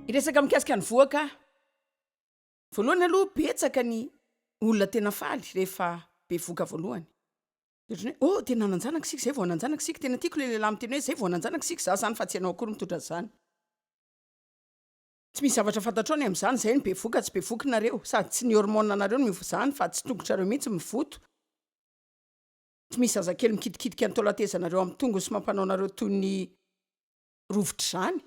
Hiresaka mikasika ny vohoka aho. Voalohany aloha betsaka ny olona tena faly rehefa bevohoka voalohany. Dia ohatran'ny hoe oh tena hanan-janaka isika, izay vao hanan-janaka isika, tena tiako ilay lehilahy miteny hoe izay vao hanan-janaka isika, izaho izany fa tsy ianao akory mitondra an'izany. Tsy misy zavatra fantatrao ny amin'izany, izay no bevohoka, tsy bevohoka nareo, sady tsy ny hormone nareo no miova izany fa tsy tongotrareo mihitsy mivoto, tsy misy zazakely mikitikitika ny taolan-tezanareo amin'ny tongony sy mampanao anareo toy ny rovitr'izany.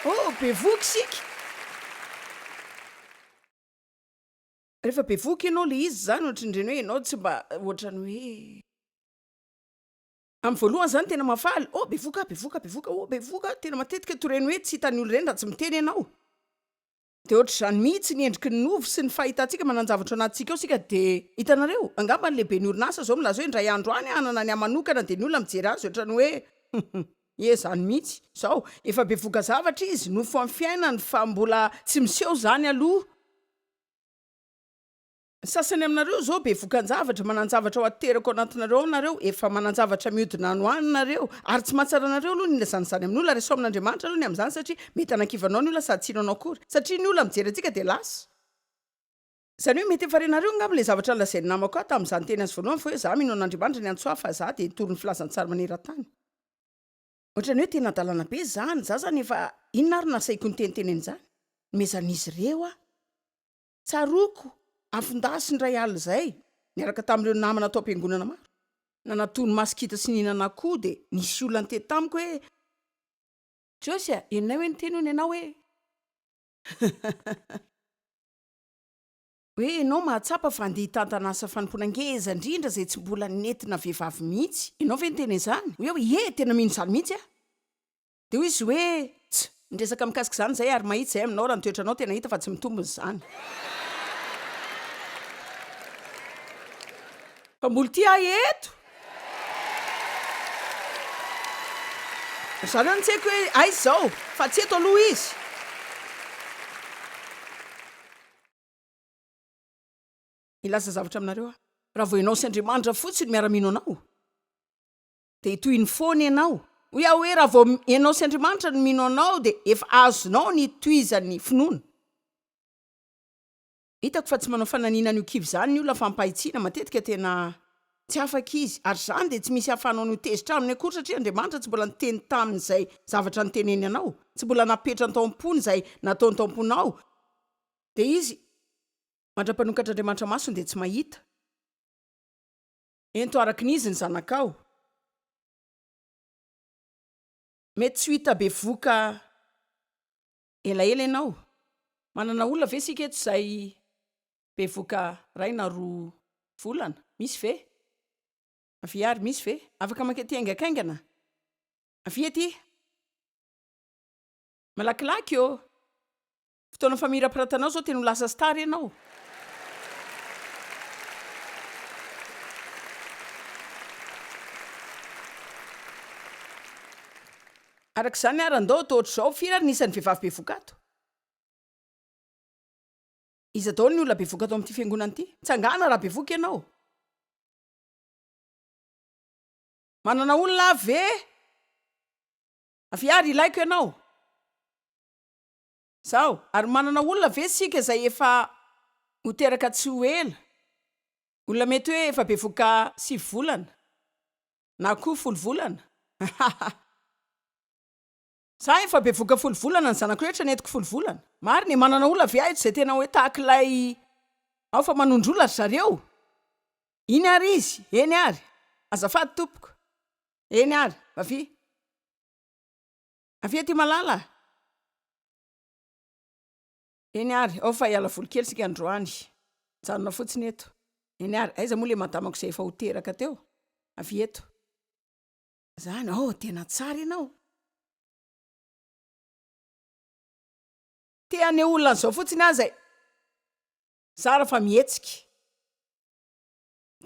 Oh, bevohoka isika! Rehefa bevohoka ianao le izy izany ohatran'ireny hoe ianao tsy mba ohatran'ny hoe. Amin'ny voalohany izany tena mahafaly, oh bevohoka aho, bevohoka, bevohoka, oh bevohoka aho, tena matetika toy ireny hoe tsy hitan'ny olona ireny raha tsy miteny ianao. Dia ohatr'izany mihitsy ny endriky ny nofy sy ny fahitantsika manan-javatra ao anatintsika ao isika dia hitanareo, angamba ny lehiben'ny orinasa izao milaza hoe indray andro any hanana ny ahy manokana dia ny olona mijery azy ohatran'ny hoe ie izany mihitsy izao, efa bevoka zavatra izy, nofo amin'ny fiainany fa mbola tsy miseho izany aloha. Ny sasany aminareo izao bevokan-javatra, manan-javatra ho ateraka ao anatinareo ao nareo, efa manan-javatra mihodina any ho any nareo, ary tsy mahatsara anareo aloha ny ilazana izany amin'olona, resaho amin'Andriamanitra aloha ny amin'izany satria mety hanakiva anao ny olona sady tsy hino anao akory, satria ny olona mijery antsika dia lasa. Izany hoe mety efa renareo angamba ilay zavatra nolazain'ny namako ahy tamin'izaho niteny azy voalohany fa hoe izaho mino an'Andriamanitra niantso ahy fa izaho dia nitory ny filazantsara maneran-tany. Ohatran'ny hoe tena adalana be izany, izaho izany efa inona ary no nasaiko niteniteny an'izany? Nomezan'izy ireo aho. Tsaroako, afon-dasy indray alina izay, niaraka tamin'ireo namana tao am-piangonana maro. Nanatono masikita sy nihinana akoho dia nisy olona niteny tamiko hoe. Josie a, henonay hoe niteny hono ianao hoe. Hoe ianao mahatsapa fa handeha hitantana asa fanompoana ngeza indrindra izay tsy mbola nentina vehivavy mihitsy. Ianao ve niteny an'izany? Hoy aho hoe, Ie, tena mino izany mihitsy aho. Dia hoy izy hoe, Tsy. Niresaka mikasika izany izahay ary mahitsy izahay aminao raha ny toetranao tena hita fa tsy mitombina izany. Fa mbola tia ahy eto. Ry zareo no tsy haiko hoe aiza izao fa tsy eto aloha izy. Hilaza zavatra aminareo aho. Raha vao ianao sy Andriamanitra fotsiny miara-mino anao. Dia tohiny foana ianao. Hoy aho hoe raha vao ianao sy Andriamanitra no mino anao dia efa azonao ny hitohizan'ny finoana. Hitako fa tsy manao fananiana an'io kivy izany ny olona fa ampahitsiana matetika tena tsy afaka izy ary izany dia tsy misy ahafahanao ny ho tezitra aminy akory satria Andriamanitra tsy mbola niteny taminy izay zavatra niteneny anao, tsy mbola napetrany tao am-pony izay nataony tao am-ponao dia izy mandra-panokatr'Andriamanitra masony dia tsy mahita. Ento araka ny izy ny zanakao. Mety tsy ho hita bevoka elaela ianao. Manana olona ve isika eto izay bevoka iray na roa volana? Misy ve? Avia ary, misy ve? Afaka mankaty haingankaingana? Avia aty. Malakilaky ô! Fotoana famirapiratanao zao tena ho lasa star ianao. Araka izany ary andao atao ohatr'izao, firy ary ny isan'ny vehivavy bevoka ato? Iza daholo ny olona bevoka ato amin'ity fiangonana ity? Tsangana raha bevoka ianao. Manana olona aho ve? Avia ary ilaiko ianao. Zao, ary manana olona ve isika izay efa ho teraka tsy ho ela? Olona mety hoe efa bevoka sivy volana, na koa folo volana? Hahaha. Za efa bevoka folo volana, ny zanako rehetra nentiko folo volana. Marina e, manana olona ve aho eto izay tena hoe tahaka ilay ao fa manondro olona ry zareo? Iny ary izy, eny ary. Azafady tompoko. Eny ary, avia. Avia aty malala a! Eny ary, ao fa hiala voly kely isika androany. Mijanona fotsiny eto. Eny ary, aiza moa ilay madamako izay efa ho teraka teo? Avia eto. Izany, oh, tena tsara ianao. Te haneho olona an'izao fotsiny aho izay. Zara fa mihetsika.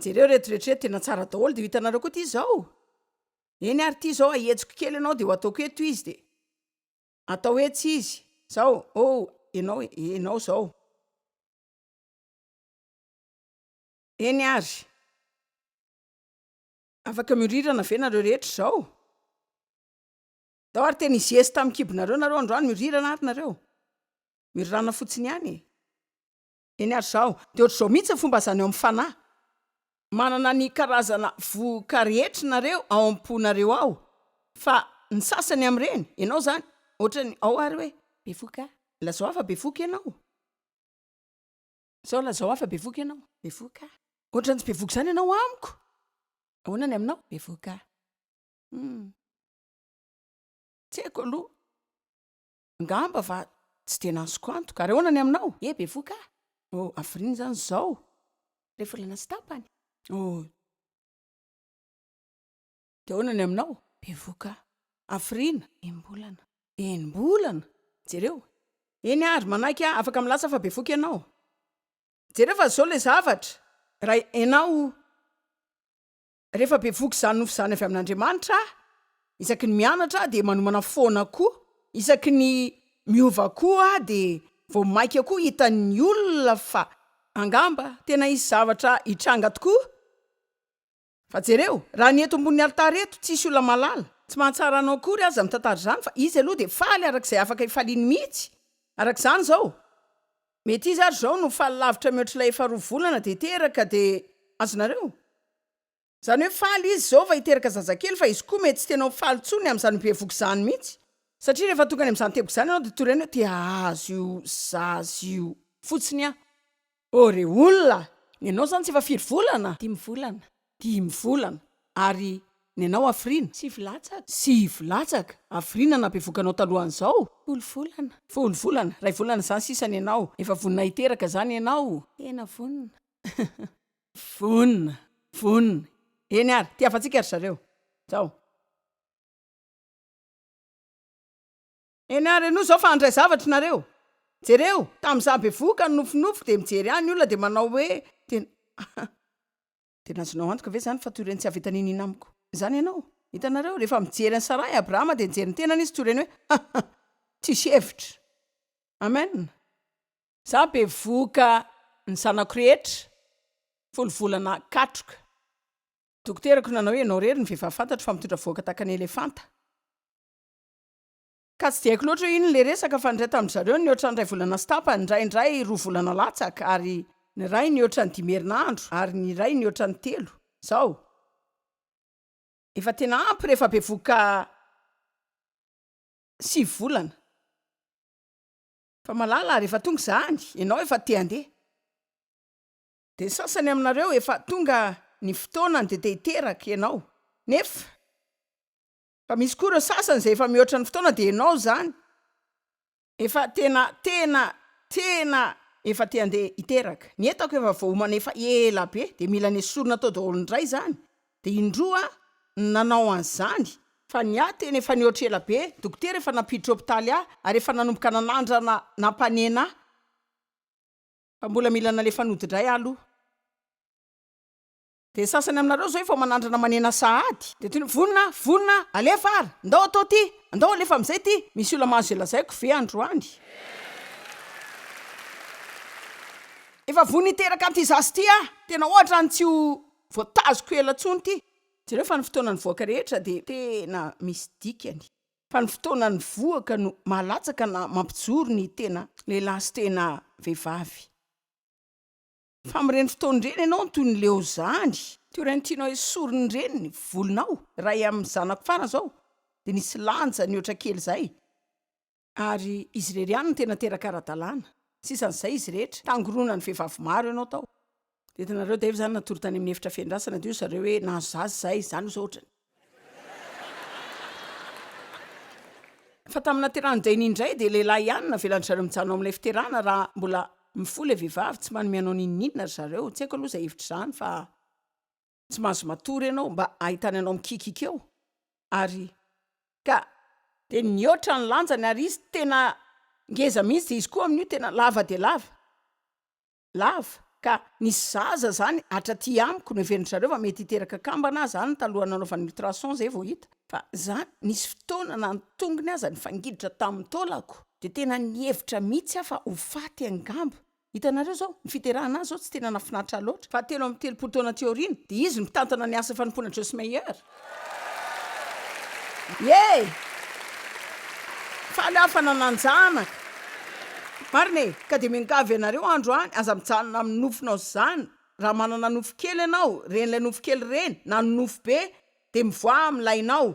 Jereo reto rehetra reto tena tsara daholo dia ho hitanareo koa ity izao. Eny ary ity izao ahetsiko kely ianao dia ho ataoko eto izy dia atao etsy izy. Zao, oh, ianao, ianao izao. Eny ary. Afaka miorirana ve nareo rehetra izao? Ndao ary tena hizesta amin'ny kibonareo nareo androany, miorirana ary nareo. Miorirana fotsiny ihany e. Eny ary izao, dia ohatr'izao mihitsy ny fomba azany ao amin'ny fanahy. Manana ny karazana vohoka rehetra nareo ao am-ponareo ao, fa ny sasany amin'ireny, ianao izany, ohatran'ny, ao ary hoe, Bevohoka. Lazao aho fa bevohoka ianao. Zao lazao ahy fa bevoka ianao. Bevoka. Ohatran'ny tsy bevoka izany ianao amiko. Ahoana ny aminao? Bevoka. Hum. Tsy haiko aloha. Angamba fa tsy dia nazoko antoka. Ary ahoana ny aminao? Ie, bevoka aho. Oh, hafiriana izany izao? Iray volana sy tapany. Oh. Dia ahoana ny aminao? Bevoka. Hafiriana? Enim-bolana. Enim-bolana? Jereo. Eny ary, manaiky aho, afaka milaza fa bevoka ianao. Jereo fa izao ilay zavatra, raha ianao, rehefa bevoka izany nofy izany avy amin'Andriamanitra aho, isaky ny mianatra aho dia manomana foana koa, isaky ny miova koa aho dia vao maika koa hitan'ny olona fa angamba tena hisy zavatra hitranga tokoa. Fa jereo, raha ny eto ambonin'ny alitara eto, tsisy olona mahalala, tsy mahatsara anao akory aza mitantara izany, fa izy aloha dia faly araka izay afaka hifaliany mihitsy. Araka izany izao, mety izy ary izao no faly lavitra mihoatra ilay efa roa volana dia teraka dia azonareo? Izany hoe faly izy izao fa hiteraka zazakely fa izy koa mety tsy tena ho faly intsony amin'izany ho bevoka izany mihitsy. Satria rehefa tonga any amin'izany teboka izany ianao dia toy ireny hoe te hahazo io zaza io fotsiny aho. Oh re olona a! Ny anao zany tsy efa firy volana? Dimy volana. Dimy volana. Ary ny anao hafiriana? Sivy latsaka. Sivy latsaka. Hafiriana nampivoaka anao talohan'izao? Folo volana. Folo volana. Iray volana izany sisa ny anao. Efa vonona hiteraka izany ianao? Tena vonona. Vonona. Vonona. Eny ary, tiavantsika ry zareo. Zao. Eny ary, henoy izao fa handray zavatra nareo. Jereo, tamin'izaho bevohoka ny nofinofiko dia mijery ahy ny olona dia manao hoe tena Tena azonao antoka ve izany fa toy ireny tsy hahavita n'inon'inona amiko izany ianao? Hitanareo, rehefa mijery an'i Saraha i Abrahama dia nijery ny tenany izy toy ireny hoe ha ha, tsisy hevitra. Amen. Izaho bevohoka ny zanako rehetra, folo volana katroka. Dokoterako nanao hoe ianao irery no vehivavy fantatro fa mitondra vohoka tahaka ny elefanta. Ka tsy dia haiko loatra hoe inona ilay resaka fa ny iray tamin-dry zareo nihoatra ny iray volana sy tapany, ny iray indray roa volana latsaka ary ny iray nihoatra ny dimy herinandro ary ny iray nihoatra ny telo. Izao. Efa tena ampy rehefa bevohoka sivy volana. Fa malala a, rehefa tonga izany, ianao efa te handeha. Dia ny sasany aminareo efa tonga ny fotoanany dia te hiteraka ianao. Nefa. Fa misy koa ireo sasany izay efa mihoatra ny fotoana dia ianao izany efa tena tena tena efa te handeha hiteraka. Ny entako efa voaomana efa ela be dia mila nesorina tao daholo indray izany dia indroa aho no nanao an'izany fa ny ahy tena efa nihoatra ela be, dokotera efa nampiditra hopitaly ahy ary efa nanomboka nanandrana nampanena ahy fa mbola mila nalefa nody indray aho aloha. Dia ny sasany aminareo izao efa manandrana manena sahady. Dia toy ny, vonona, vonona, alefa ary! Ndao atao ity! Andao alefa amin'izay ity! Misy olona mahazo izay lazaiko ve androany? Efa vonona hiteraka an'ity zaza ity aho! Tena ohatran'ny tsy ho voatazoko ela intsony ity! Jereo fa ny fotoana nivoaka rehetra dia tena misy dikany. Fa ny fotoana nivoaka no mahalatsaka na mampijoro ny tena lehilahy sy tena vehivavy. Fa amin'ireny fotoana ireny ianao no toy ny leo izany. Toy ireny tianao esorina ireny ny volonao. Iray amin'ny zanako farany izao dia nisy lanja nihoatra kely izay. Ary izy irery ihany no tena teraka ara-dalàna. Sisan'izay izy rehetra. Tangoronan'ny vehivavy maro ianao tao. Dia hitanareo Dave izany natory tany amin'ny efitra fiandrasana dia hoy zareo hoe nahazo zaza izahay, izany hoy izao ohatrany. Fa tamin'ny nateran'i Jane indray dia lehilahy ihany no navelan-dry zareo mijanona ao amin'ilay fiterahana raha mbola mifoha ilay vehivavy, tsy manome anao n'inon'inona ry zareo, tsy haiko aloha izay hevitra izany fa tsy mahazo matory ianao mba ahitany anao mikikiky eo ary ka dia nihoatra ny lanjany ary izy tena ngeza mihitsy dia izy koa amin'io tena lava dia lava. Lava, ka nisy zaza zany hatraty amiko noheverin-dry zareo fa mety hiteraka kambana aho zany talohan'ny nanaovany ultrason zay vao hita fa za nisy fotoana na ny tongony aza nifangiditra tamin'ny taolako de tena nihevitra mihitsy aho fa ho faty angamba. Hitanareo izao, ny fiterahana azy izao tsy tena nahafinaritra ahy loatra, fa 33 taona aty aoriana dia izy no mpitantana ny asa fanompoana Joyce Meyer. Ie! Faly aho fa nanan-janaka. Marina e! Ka dia miangavy anareo androany, aza mijanona amin'ny nofinao izany. Raha manana nofy kely ianao, ireny ilay nofy kely ireny, na ny nofy be, dia mivoaha amin'ny lainao.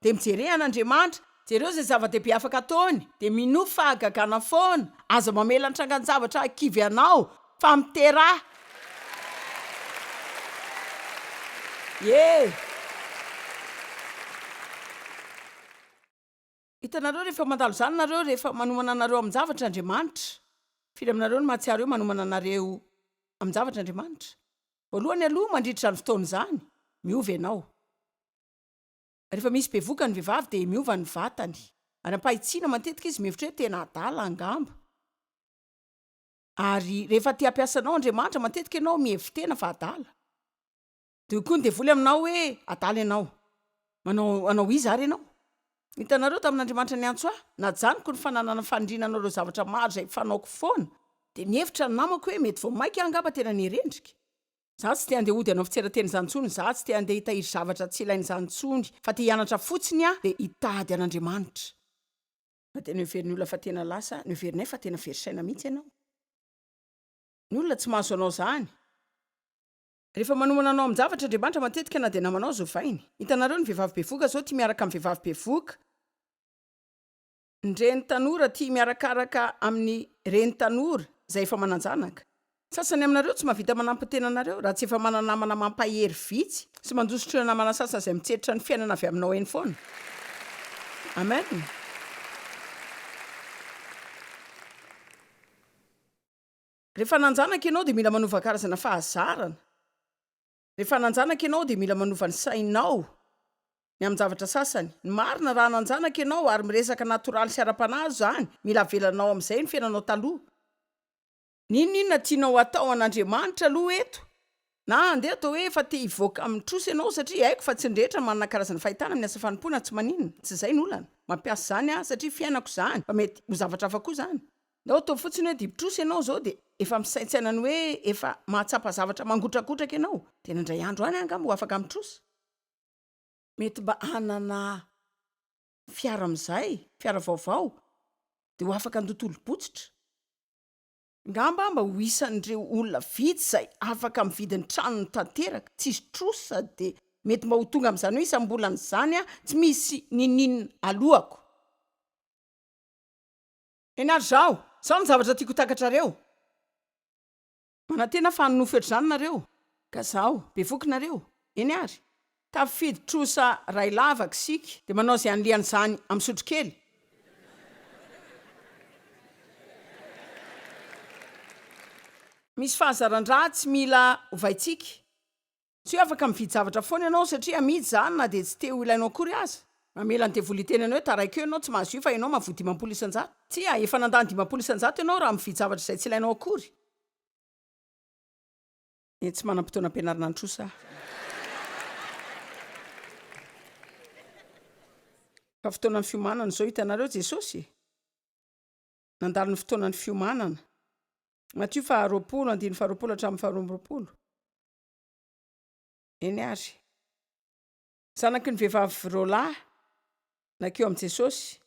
Dia mijere an'Andriamanitra, jereo izay zava-dehibe afaka ataony, dia minoa fahagagana foana, aza mamela ny trangan-javatra hahakivy anao, fa miteraha. Ie! Hitanareo, rehefa mandalo izany nareo, rehefa manomana anareo amin-javatra Andriamanitra, firy aminareo no mahatsiaro hoe manomana anareo amin-javatra Andriamanitra? Voalohany aloha, mandritra izany fotoana izany, miova ianao. Rehefa misy bevoka ny vehivavy dia miova ny vatany. Ary am-pahitsiana matetika izy mihevitra hoe tena adala angamba. Ary rehefa te hampiasa anao Andriamanitra matetika ianao mihevi-tena fa adala. Dia hoy koa ny devoly aminao hoe adala ianao. Manao anao iza ary ianao? Hitanareo tamin'Andriamanitra niantso ahy, najanoko ny fananana faniriana hanao ireo zavatra maro izay fanaoko foana. Dia nihevitra ny namako hoe mety vao mainka aho angamba tena niherendrika. Za tsy te handeha hody hanao fitseran-tena izany intsony, za tsy te handeha hitahiry zavatra tsy ilaina izany intsony, fa te hianatra fotsiny aho dia hitady an'Andriamanitra. Na dia noheverin'ny olona fa tena lasa, noheverinay fa tena very saina mihitsy ianao. Ny olona tsy mahazo anao izany. Rehefa manomana anao amin-javatra Andriamanitra matetika na dia namanao aza ovainy. Hitanareo ny vehivavy bevoka izao tia miaraka amin'ny vehivavy bevoka. Ny reny tanora tia miarakaraka amin'ny reny tanora izay efa manan-janaka. Sasany aminareo tsy mahavita manampy ny tenanareo raha tsy efa manana namana mampahery vitsy sy mandositra ireo namana sasany izay mitsetra ny fiainana avy aminao eny foana. Amen. Rehefa nanjanaka ianao dia mila manova karazana fahazarana. Rehefa nanjanaka ianao dia mila manova ny sainao ny amin-javatra sasany. Ny marina, raha nanjanaka ianao ary miresaka natoraly sy ara-panahy aza izany, mila avelanao amin'izay ny fiainanao taloha. N'inon'inona tianao hatao an'Andriamanitra aloha eto, na andeha atao hoe efa te hivoaka amin'ny trosa ianao satria haiko fa tsy ny rehetra manana karazana fahitana amin'ny asa fanompoana, tsy maninona, tsy izay no olana. Mampiasa izany aho satria fiainako izany, fa mety ho zavatra hafa koa izany. Ndao atao fotsiny hoe dibo-trosa ianao izao dia efa misaintsaina ny hoe efa mahatsapa zavatra mangotrakotraka ianao, tena indray andro any angamba ho afaka mitrosa. Mety mba hanana fiara amin'izay, fiara vaovao, dia ho afaka handoa tolo-botsitra. Angamba mba ho isan'ireo olona vitsy izay afaka mividy ny tranony tanteraka, tsisy trosa, dia mety mba ho tonga amin'izany hoe isam-bolana izany aho, tsy misy n'inon'inona aloako. Eny ary izao, izao no zavatra tiako ho takatrareo. Manantena fa hanonofy ohatr'izany nareo. Ka izao, bevoky nareo. Eny ary. Tafidy trosa ray lavaka isika, dia manao izay hanilihana izany amin'ny sotrokely. Misy fahazaran-dratsy mila ovaintsika. Tsy hoe afaka mividy zavatra foana ianao satria amidy izany na dia tsy te ho ilainao akory aza. Mamela ny devoly hiteny anao hoe taraiky eo ianao tsy mahazo io fa ianao mahavoa 50%. Tsia, efa nandany 50% ianao raha mividy zavatra izay tsy ilainao akory. Eny tsy manam-potoana ampianarina ny trosa aho. Fa fotoanan'ny fiomanana izao hitanareo Jesosy e! Nandalo ny fotoanan'ny fiomanana. Matio faha 20 andininy faha 20 hatramin'ny faha 22. Eny ary. Zanaky ny vehivavy roalahy nankeo amin'i Jesosy,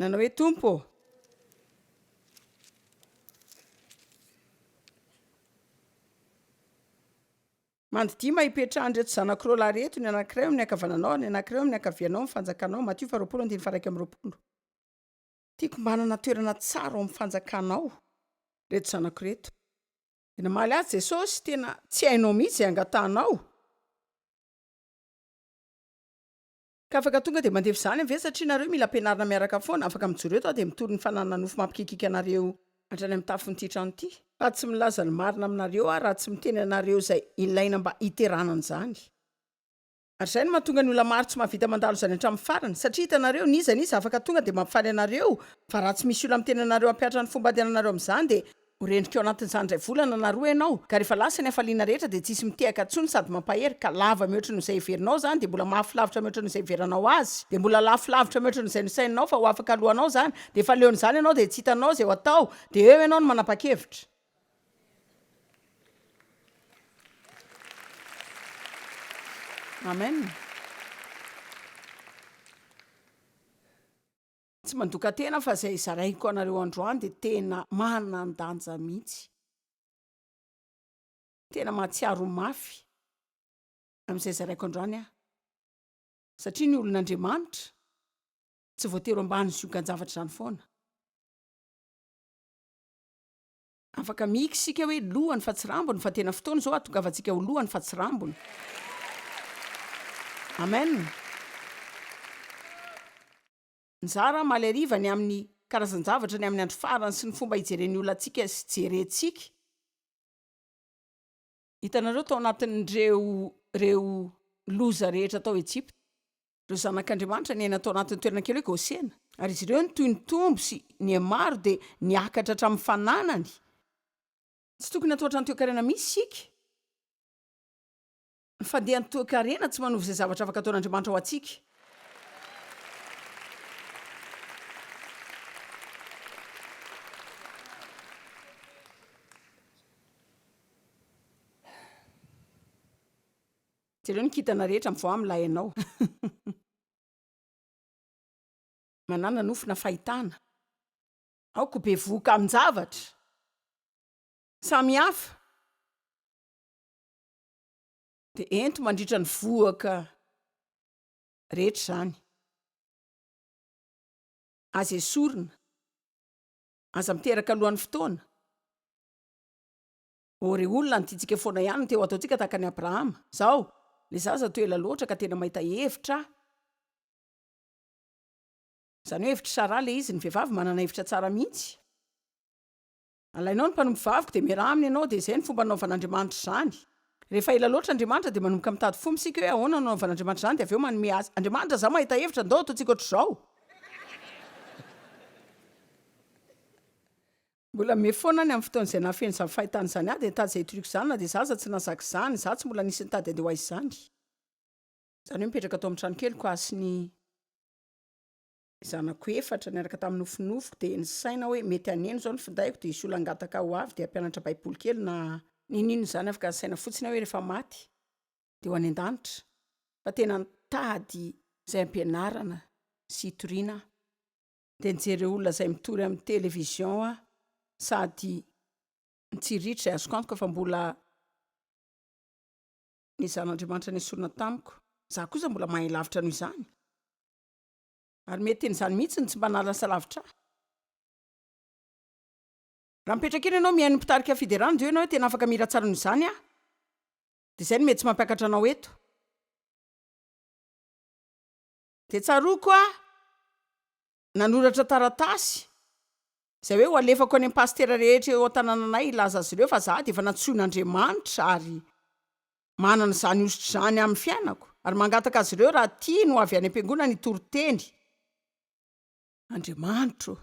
nanao hoe, Tompo ô! Mandidia mba hipetrahan'ireto zanako roalahy ireto, ny anankiray eo amin'ny ankavananao ary ny anankiray eo amin'ny ankavianao amin'ny fanjakanao. Matio faha 20 andininy faha 21. Tiako mba hanana toerana tsara ao amin'ny fanjakanao ireto zanako ireto. Dia namaly azy Jesosy, Tena tsy hainao mihitsy izay angatahanao. Ka afaka tonga dia mandefa izany ve satria nareo mila ampianarina miaraka foana? Afaka mijoro eto aho dia mitory ny fananana nofo mampikikiaka anareo hatrany amin'ny tafon'ity trano ity. Fa tsy milaza ny marina aminareo aho raha tsy miteny anareo izay ilaina mba hiterahana an'izany. Ary izay no mahatonga ny olona maro tsy mahavita mandalo izany hatramin'ny farany. Satria hitanareo, n'iza n'iza afaka tonga dia mampifaly anareo, fa raha tsy misy olona miteny anareo hampihatra ny fomba andehananareo amin'izany dia. Ho rendrika ao anatin'izany indray volana na roa ianao, ka rehefa lasa ny hafaliana rehetra dia tsy hisy mitehaka intsony sady mampahery, ka lava mihoatra noho izay heverinao izany dia mbola mafy lavitra mihoatra noho izay heveranao azy, dia mbola lafo lavitra mihoatra noho izay nosaininao fa ho afaka alohanao izany, dia efa leon'izany ianao dia tsy hitanao izay ho atao, dia eo ianao no manapa-kevitra. Amen. Tsy mandoka tena fa izay zaraiko anareo androany dia tena manan-danja mihitsy. Tena mahatsiaro mafy amin'izay zaraiko androany aho. Satria ny olon'Andriamanitra tsy voatery ho ambany ziogan-javatra izany foana. Afaka mihiky isika hoe lohany fa tsy rambony fa tena fotoana izao hahatongavantsika ho lohany fa tsy rambony. Amen. Nizara omaly hariva ny amin'ny karazan-javatra ny amin'ny andro farany sy ny fomba hijeren'ny olona antsika sy jerentsika. Hitanareo tao anatin'ireo ireo loza rehetra tao Egypta. Ireo zanak'Andriamanitra niaina tao anatin'ny toerana kely hoe Gosena. Ary izy ireo nitohy nitombo sy nihamaro dia niakatra hatramin'ny fananany. Tsy tokony hatahotra ny toekarena misy isika. Ny fandehan'ny toekarena tsy manova izay zavatra afaka ataon'Andriamanitra ho antsika. Jereo ny kintana rehetra mivoaha milay anao. Manàna nofy na fahitana. Aoka ho bevohoka amin-javatra samy hafa. Dia ento mandritra ny vohoka rehetra izany. Aza esorina. Aza miteraka alohan'ny fotoana. Ô ry olona, ny tiantsika foana ihany no te ho ataontsika tahaka an'i Abrahama. Izao, ilay zaza toa ela loatra ka tena mahita hevitra aho. Izany hoe hevitr'i Sarah ilay izy, ny vehivavy manana hevitra tsara mihitsy. Alainao ny mpanompo vaviko dia miaraha aminy ianao dia izay no fomba nanaovan'Andriamanitra izany. Rehefa ela loatra Andriamanitra dia manomboka mitady fomba isika hoe ahoana no nanaovan'Andriamanitra izany dia avy eo manome azy. Andriamanitra, izaho mahita hevitra, ndao ataontsika ohatr'izao. Mbola mey foana ny amin'ny fotoana izay nahafeno izany fahitana izany ahy dia nitady izay hitoriako izany na dia izaho aza tsy nahazaka izany, izaho tsy mbola nisy nitady handeha ho aiza izany. Izany hoe mipetraka tao amin'ny tranokeliko aho sy ny zanako efatra niaraka tamin'ny nofinofiko dia nisaina hoe mety haneno izao ny findaiko dia hisy olona hangataka ho avy dia hampianatra baiboly kely na n'inon'inona izany afaka nisaina fotsiny aho hoe rehefa maty dia ho any an-danitra fa tena nitady izay hampianarana sy hitoriana aho. Dia nijery ireo olona izay mitory amin'ny télévision aho sady nitsiriritra izay azoko antoka fa mbola ny zan'Andriamanitra nesorina tamiko. Izaho kosa mbola mahay lavitra noho izany. Ary mety tena izany mihitsy no tsy mba nahalasa lavitra ahy. Raha mipetraka eny ianao mihaino ny mpitarika fiderana dia hoy ianao hoe tena afaka mihira tsara noho izany aho. Dia izay no mety tsy mampiakatra anao eto. Dia tsaroako aho nanoratra taratasy izay hoe ho alefako any amin'ny pasitera rehetra eo an-tanànanay hilaza azy ireo fa izaho dia efa nantsoin'Andriamanitra ary manana izany hosotra izany amin'ny fiainako ary mangataka azy ireo raha tiany ho avy any am-piangonana hitory teny. Andriamanitro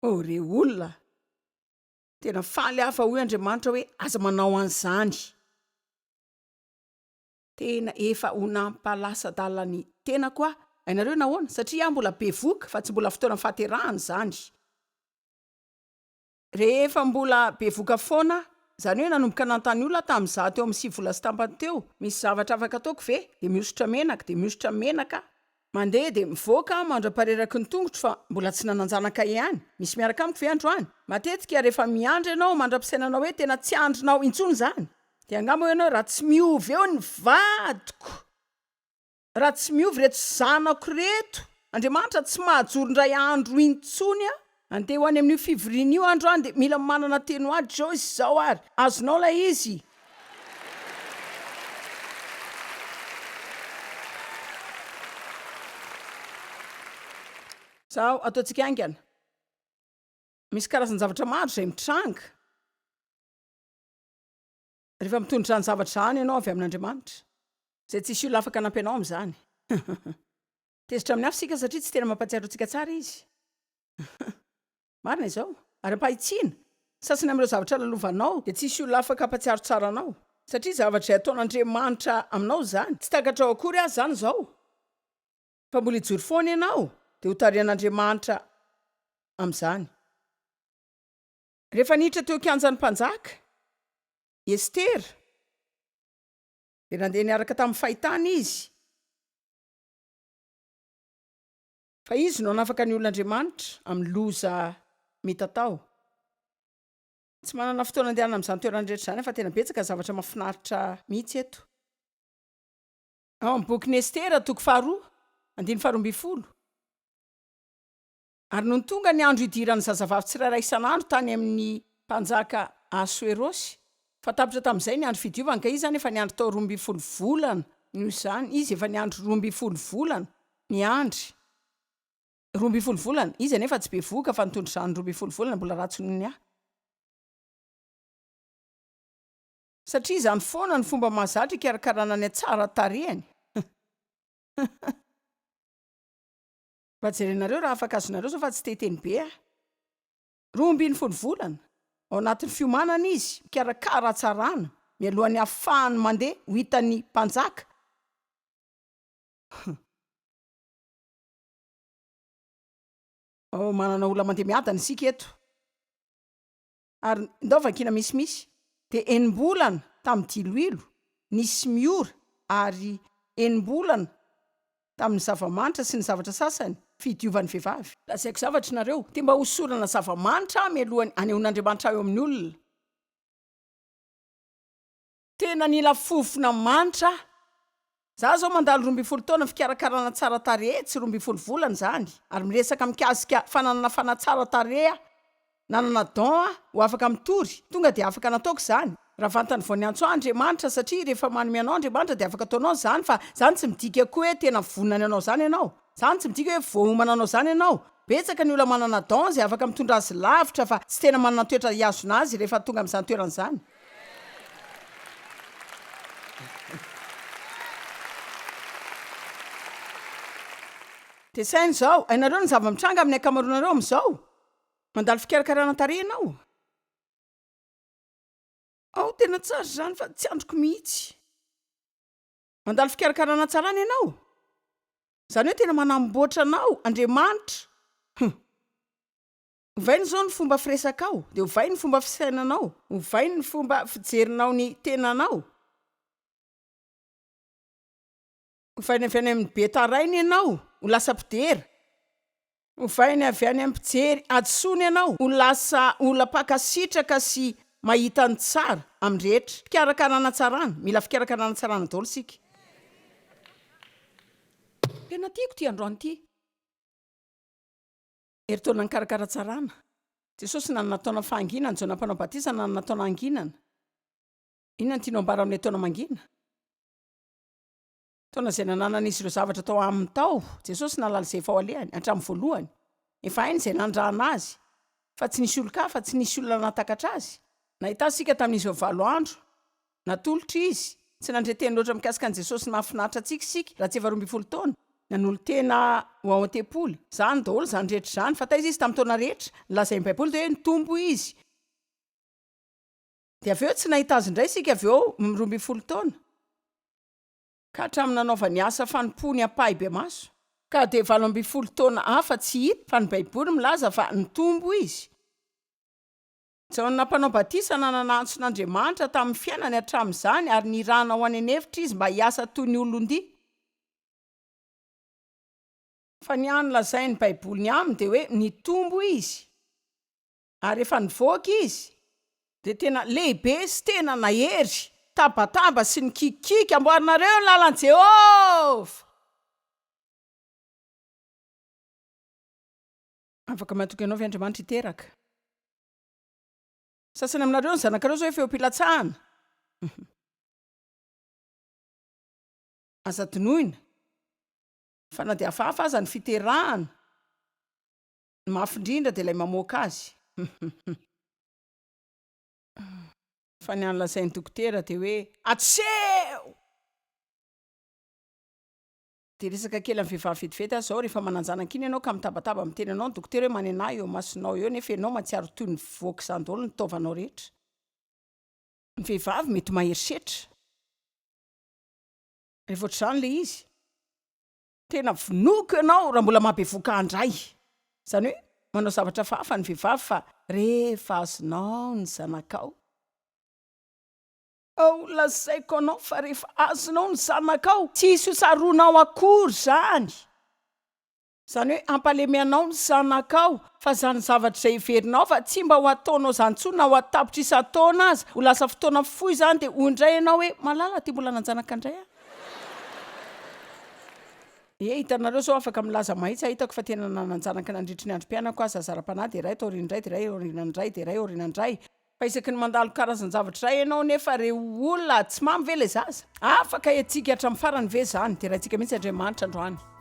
ô! Ô re olona! Tena faly aho fa hoy Andriamanitra hoe aza manao an'izany. Tena efa ho nampalasa-dala ny tenako aho. Hainareo nahoana? Satria aho mbola bevohoka fa tsy mbola fotoana fahaterahana izany. Rehefa mbola bevohoka foana aho, izany hoe nanomboka nanontany olona aho tamin'izaho teo amin'ny sivy volana sy tapany teo, misy zavatra afaka ataoko ve? Dia mihosotra menaka, dia mihosotra menaka aho. Mandeha dia mivoaka aho mandra-pareraky ny tongotro fa mbola tsy nanan-janaka ihany. Misy miaraka amiko ve androany? Matetika rehefa miandry ianao mandra-pisainanao hoe tena tsy andrinao intsony izany, dia angamba hoy ianao raha tsy miova eo ny vadiko, raha tsy miova ireto zanako ireto, Andriamanitra tsy mahajoro indray andro intsony aho. Andeha ho any amin'io fivoriana io andro any dia mila manana teny ho ahy Joyce izao ary. Azonao ilay izy? Izao, ataontsika haingana. Misy karazan-javatra maro izay mitranga rehefa mitondra izany zavatra izany ianao avy amin'Andriamanitra, izay tsy hisy olona afaka hanampy anao amin'izany. Tezitra amin'ny hafa isika satria tsy tena mampahatsiaro antsika tsara izy. Marina izao. Ary am-pahitsiana, sasany amin'ireo zavatra lalovanao dia tsy hisy olona afaka hampatsiaro tsara anao. Satria zavatra izay ataon'Andriamanitra aminao izany. Tsy takatrao akory aza izany izao. Fa mbola hijoro foana ianao dia hotarihan'Andriamanitra amin'izany. Rehefa niditra teo an-kianjan'ny mpanjaka i Estera, dia nandeha niaraka tamin'ny fahitana izy. Fa izy no hanafaka ny olon'Andriamanitra amin'ny loza mitatao. Tsy manana fotoana andehanana amin'izany toerana rehetra izany aho fa tena betsaka ny zavatra mahafinaritra mihitsy eto. Ao amin'ny bokin'i Estera, toko faharoa, andininy faharoa ambin'ny folo. Ary nony tonga ny andro hidiran'ny zazavavy tsirairay isan'andro tany amin'ny mpanjaka Ahasoerosy, fa tapitra tamin'izay ny andro fidiovany, ka izy izany efa niandry tao 12 volana, noho izany, izy efa niandry 12 volana, niandry 12 volana, izy anefa tsy bevohoka fa nitondra izany 12 volana, mbola ratsy noho ny ahy. Satria izany foana no fomba mahazatra hikarakarana ny hatsaran-tarehiny. Mba jerenareo raha afaka azonareo zao fa tsy te hiteny be aho. 12 volana, ao anatin'ny fiomanana izy, mikarakara hatsarana, mialohan'ny hahafahany mandeha ho hitan'ny mpanjaka. Oh, manana olona mandeha miadana isika eto. Ary ndao vakiana misimisy. Dia enim-bolana tamin'ny diloilo nisy miora ary enim-bolana tamin'ny zava-manitra sy ny zavatra sasany fidiovan'ny vehivavy. Lazaiko zavatra nareo, te mba hosorana zava-manitra aho mialohan'ny hanehoan'Andriamanitra ahy eo amin'ny olona. Tena nila fofona manitra aho. Za zao mandalo 12 taona fikarakarana tsara tarehy, tsy 12 volana izany, ary miresaka mikasika fananana fanahy tsara tarehy aho, nanana don aho ho afaka mitory, tonga dia afaka nataoko izany, raha vantany vao niantso ahy Andriamanitra, satria rehefa manome anao Andriamanitra dia afaka ataonao izany, fa izany tsy midika koa hoe tena vonona ny hanao izany ianao. Zany tsy midika hoe voaomana hanao zany ianao. Betsaka ny olona manana don izay afaka mitondra azy lavitra fa tsy tena manana toetra hihazona azy rehefa tonga amin'izany toerana izany. Dia saino izao, hainareo ny zava-mitranga amin'ny ankamaroanareo amin'izao? Mandalo fikarakarana tarehy ianao. Ao, tena tsara izany fa tsy andriko mihitsy. Mandalo fikarakarana hatsarana ianao? Izany hoe tena manamboatra anao Andriamanitra. Hum. Ovaina izao ny fomba firesakao, dia ovainy ny fomba fisainanao, ovainy ny fomba fijerinao ny tenanao. Ovainy avy any amin'ny be taraina ianao ho lasa mpidera. Ovainy avy any amin'ny mpijery hadisoana ianao ho lasa olona mpankasitraka sy mahita ny tsara amin'ny rehetra. Fikarakarana hatsarana, mila fikarakarana hatsarana daholo isika. Tena tiako ity androany ity. Herintaona nikarakara hatsarana. Jesosy nanana taona fahanginana, Jaona Mpanao Batisa nanana taona hanginana. Inona no tianao ambara amin'ilay taona mangina? Taona izay nananan'izy ireo zavatra tao aminy tao, Jesosy nahalala izay efa ho alehany, hatramin'ny voalohany. Efa hainy izay nandrana azy, fa tsy nisy olon-kafa, tsy nisy olona nahatakatra azy. Nahita azy isika tamin'izy vao valo andro. Natolotra izy. Tsy nandre teny loatra mikasika an'i Jesosy nahafinaritra antsika isika, raha tsy efa 12 taona. Nanolo-tena ho ao an-tempoly. Izany daholo izany rehetra izany. Fa taiza izy tamin'ny taona rehetra? Ny lazain'ny Baiboly dia hoe nitombo izy. Dia avy eo tsy nahita azy indray isika avy eo 12 taona. Ka hatramin'ny nanaovany asa fanompoany ampahibemaso. Ka dia 18 taona hafa tsy hita, fa ny Baiboly milaza fa nitombo izy. Jaona Mpanao Batisa nanana antson'Andriamanitra tamin'ny fiainany hatramin'izany ary nirahana ho any an'efitra izy mba hiasa toy ny olon-dia. Fa ny hany lazain'ny Baiboly ny aminy dia hoe nitombo izy. Ary rehefa nivoaka izy, dia tena lehibe sy tena nahery, tabataba sy nikikiky, Amboarinareo ny lalan'i Jehovah! Afaka matoky anao ve Andriamanitra hiteraka? Sasany aminareo, ny zanakareo izao efa eo am-pilatsahana. Aza adinoina fa na dia hafahafa aza ny fiterahana, Ny mafy indrindra dia ilay mamoaka azy. Fa ny any lazain'ny dokotera dia hoe atseho! Dia resaka kely amin'ny vehivavy vetivety aho izao, rehefa manan-janaka iny ianao ka mitabataba miteny anao ny dokotera hoe manenà eo imasonao eo nefa ianao mahatsiaro toy ny voaka izany daholo ny taovanao rehetra. Ny vehivavy mety mahery setra rehefa ohatr'izany ilay izy. Tena vonoiko ianao raha mbola mahabevoka handray. Izany hoe manao zavatra hafahafa ny vehivavy fa rehefa azonao ny zanakao. Ao lazaiko anao fa rehefa azonao ny zanakao, tsy hisy ho tsaroanao akory izany. Izany hoe hampalemy anao ny zanakao fa izany zavatra izay heverinao fa tsy mba ho ataonao izany intsony na ho an-tapitrisa taona aza, ho lasa fotoana fohy izany dia hoy indray ianao hoe malala ty mbola nanjanaka indray aho. Ie, hitanareo izao afaka milaza mahitsy aho, hitako fa tena nanan-janaka nandritry ny androm-piainako aho, zaza ara-panahy dia iray taorian'ny iray dia iray aorianan'ny iray dia iray aorianan'ny iray, Fa isaky ny mandalo karazan-javatra iray ianao nefa re olona tsy mamy ve ilay zaza? Afaka hiatsika hatramin'ny farany ve izany? Deraintsika mihitsy Andriamanitra androany.